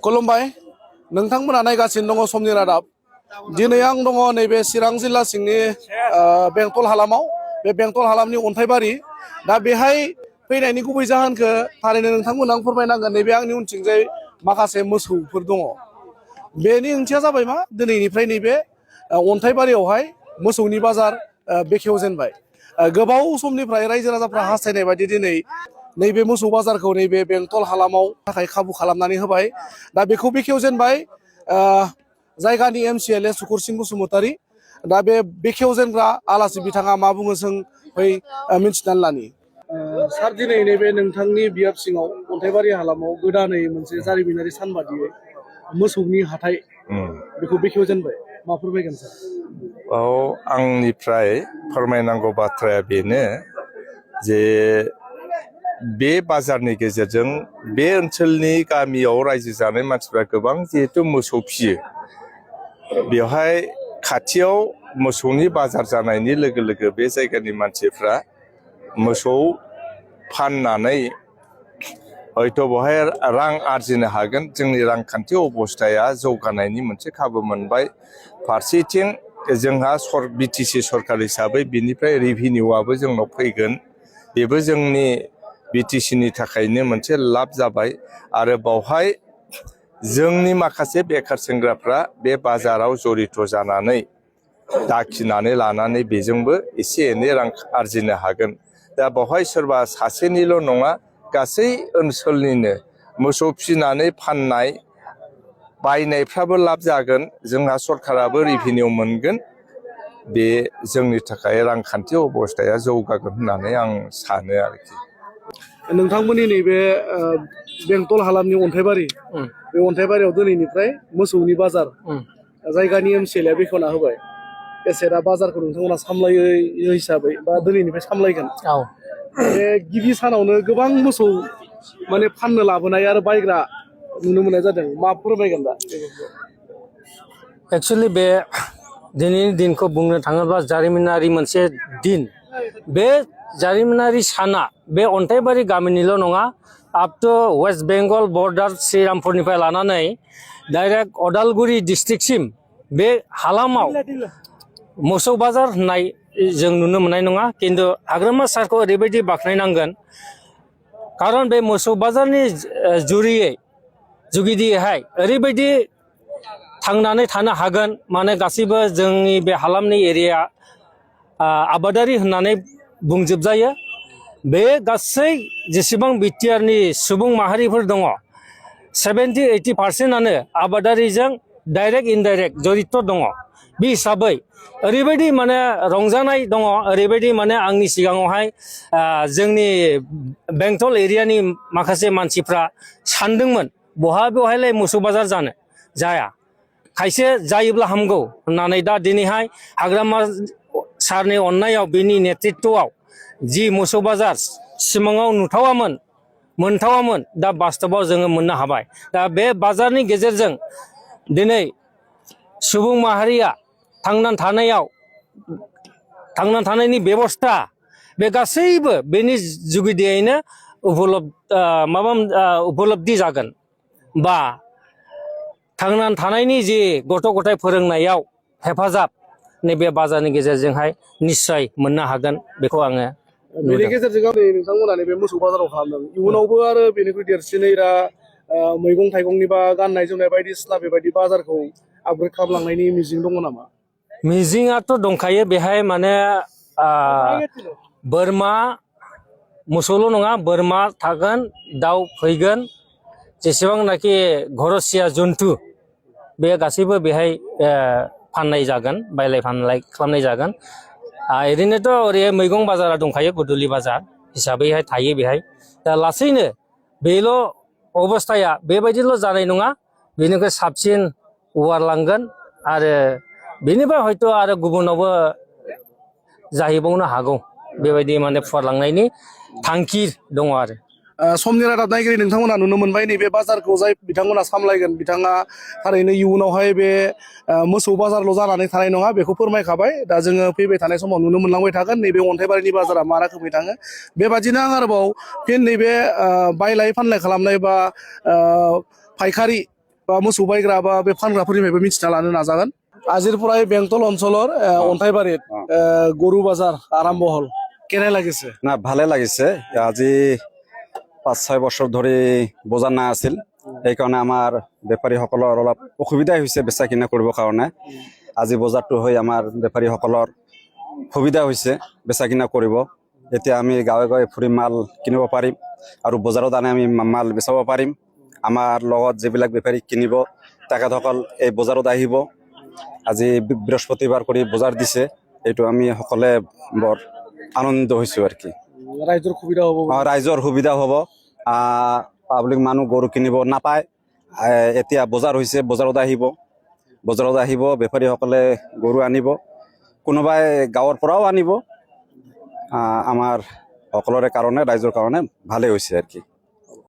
खुलुमबाय नोंथांमोना नायगासिनो दङ समनि रादाब दिनै आं दङ नैबे चिरां जिल्ला सिंनि बेंटल हालामाव बे बेंटल हालामनि अन्थाइबारि दा बेहाय फैनायनि गुबै जाहोनखौ थारैनो नोंथांमोना आं फोरमायनांगोन नैबे आंनि उनथिंजाय माखासे मोसौफोर दङ बेनि ओंथिया जाबाय मा दिनैनिफ्राय नैबे अन्थाइबारियावहाय मोसौनि बाजार बेखेवजेनबाय गोबाव समनिफ्राय रायजो राजाफ्रा हास्थायनाय बायदि दिनै नैबे मोसौ बाजारखौ नैबे बेंटल हालामाव थाखाय खाबु खालामनानै होबाय दा बेखौ बेखेवजेनबाय जायगानि एमसिएलए सुकुरसिं बसुमतारी दा बे बेखेवजेनग्रा आलासि बिथाङा मा बुङो जों बै मिन्थिनानै लानि सार दिनै नैबे नोंथांनि बियाब सिङाव अन्थाइबारि हालामाव गोदानै मोनसे जारिमिनारि सान बादियै मोसौनि हाथाय बेखौ बेखेवजेनबाय मा फोरमायगोन सार औ आंनिफ्राय फोरमायनांगौ बाथ्राया बेनो जे बे बाजारनि गेजेरजों बे ओनसोलनि गामियाव रायजो जानाय मानसिफ्रा गोबां जिहेतु मोसौ फियो बेवहाय खाथियाव मोसौनि बाजार जानायनि लोगो लोगो बे जायगानि मानसिफ्रा मोसौ फाननानै हयथ' बहाय रां आरजिनो हागोन जोंनि रांखान्थि अबस्थाया जौगानायनि मोनसे खाबु मोनबाय फारसेथिं जोंहा बिटिसि सरकार हिसाबै बिनिफ्राय रेभिनिउआबो जोंनाव फैगोन बेबो जोंनि बिटिसिनि थाखायनो मोनसे लाब जाबाय आरो बावहाय जोंनि माखासे बेखार सेंग्राफ्रा बे बाजाराव जरित जानानै दाखिनानै लानानै बेजोंबो एसे एनै रां आरजिनो हागोन दा बावहाय सोरबा सासेनिल' नङा गासै ओनसोलनिनो मोसौ फिनानै फाननाय बायनायफ्राबो लाब जागोन जोंहा सरकाराबो रेभिनिउ मोनगोन बे जोंनि थाखाय रांखान्थि अबस्थाया जौगागोन होननानै आं सानो आरोखि नोंथांमोननि नैबे बेंटल हालामनि अन्थाइबारि बे अन्थाइबारियाव दिनैनिफ्राय मोसौनि बाजार जायगानि एमसिएलए बेखेवना होबाय एसे दा बाजारखौ नोंथांमोना सामलायो हिसाबै बा दिनैनिफ्राय सामलायगोन बे गिबि सानावनो गोबां मोसौ माने फाननो लाबोनाय आरो बायग्रा नुनो मोननाय जादों मा फोरमायगोन दा एक्चुअली बे दिनैनि दिनखौ बुंनो थाङोब्ला जारिमिनारि मोनसे दिन बे जारिमिनारि साना बे अन्थाइबारि गामिनिल' नङा up to West Bengal border श्रीरामपुरनिफ्राय लानानै डाइरेक्ट अदालगुरि डिस्ट्रिक्टसिम बे हालामाव मोसौ बाजार होननाय जों नुनो मोननाय नङा खिन्थु हाग्रामा सारखौ ओरैबायदि बाख्नायनांगोन खारन बे मोसौ बाजारनि जुगिदियैहाय ओरैबायदि थांनानै थानो हागोन माने गासैबो जोंनि बे हालामनि एरिया आबादारि होननानै बुंजोबजायो बे गासै जेसेबां बिटिआरनि सुबुं माहारिफोर दङ 70-80% आबादारिजों डाइरेक्ट इनडाइरेक्ट जरित दङ बे हिसाबै ओरैबायदि माने रंजानाय दङ ओरैबायदि माने आंनि सिगाङावहाय जोंनि बेंटल एरियानि माखासे मानसिफ्रा सानदोंमोन बहालाय मोसौ बाजार जानो जाया खायसे जायोब्ला हामगौ होननानै दा दिनैहाय हाग्रामा सारनि अननायाव बिनि नेतृत्वआव जि मोसौ बाजार सिमाङाव मोनथावामोन दा बास्तबाव जोङो मोननो हाबाय दा बे बाजारनि गेजेरजों दिनै सुबुं माहारिया थांनानै थानायनि बेबस्था बे गासैबो बेनि जुगिदियैनो उपलब्धि जागोन बा थांनानै थानायनि जि गथ' गथाय फोरोंनायाव हेफाजाब नैबे बाजारनि गेजेरजोंहाय निस्सय मोननो हागोन बेखौ आङो बेनि गेजेरजों नोंथांमोना नैबे मोसौ बाजाराव खालामदों इयुनावबो आरो बेनिख्रुइ देरसिनै दा मैगं थाइगंनि बा गाननाय जोमनाय बायदिसिना बेबायदि बाजारखौ आपग्रेड खालामलांनायनि मिजिं दङ नामा मिजिङाथ' दंखायो बेहाय माने बोरमा मोसौल' नङा बोरमा थागोन दाउ फैगोन जेसेबांनाखि घरसिया जन्थु बे गासैबो बेहाय फाननाय जागोन बायलाय फानलाय खालामनाय जागोन ओरैनोथ' ओरै मैगं बाजारा दंखायो गधुलि बाजार हिसाबैहाय थायो बेहाय दा लासैनो बेल' अबस्थाया बेबायदिल' जानाय नङा बेनिफ्राय साबसिन वारलांगोन आरो बेनिफ्राय हयथ' आरो गुबुनावबो जाहैबावनो हागौ बेबायदि माने फुवारलांनायनि थांखि दङ आरो समनि रादाब नायगिरि नोंथांमोना नुनो मोनबाय नैबे बाजारखौ जाय बिथांमोना सामलायगोन बिथाङा थारैनो इयुनावहाय बे मोसौ बाजारल' जानानै थानाय नङा बेखौ फोरमायखाबाय दा जोङो फैबाय थानाय समाव नुनो मोनलांबाय थागोन नैबे अन्थाइबारिनि बाजारा मा रोखोमै थाङो बेबादिनो आं आरोबाव फिन नैबे बायलाय फानलाय खालामनाय बा फायखारि बा मोसौ बायग्रा बा बे फानग्राफोरनिफ्रायबो मिथिना लानो नाजागोन আজিৰপৰাই বেংটল অঞ্চলৰ অন্থাইবাৰীত গৰু বজাৰ আৰম্ভ হ'ল কেনে লাগিছে না ভালে লাগিছে আজি 5-6 বছৰ ধৰি বজাৰ না আছিল সেইকাৰণে আমাৰ বেপাৰীসকলৰ অলপ অসুবিধা হৈছে বেচা কিনা কৰিবৰ কাৰণে আজি বজাৰটো হৈ আমাৰ বেপাৰীসকলৰ সুবিধা হৈছে বেচা কিনা কৰিব এতিয়া আমি গাঁৱে গাঁৱে ফুৰি মাল কিনিব পাৰিম আৰু বজাৰত আনি আমি মাল বেচাব পাৰিম আমাৰ লগত যিবিলাক বেপাৰী কিনিব তেখেতসকল এই বজাৰত আহিব আজি বৃহস্পতিবাৰ কৰি বজাৰ দিছে এইটো আমি সকলে বৰ আনন্দিত হৈছো আর কি ৰাইজৰ সুবিধা হ'ব ৰাইজৰ সুবিধা হ'ব পাব্লিক মানুহ গৰু কিনিব নাপায় এতিয়া বজাৰ হৈছে বজাৰত আহিব বেপাৰীসকলে গৰু আনিব কোনোবাই গাঁৱৰ পৰাও আনিব আমাৰ সকলোৰে কাৰণে ৰাইজৰ কাৰণে ভালে হৈছে আর কি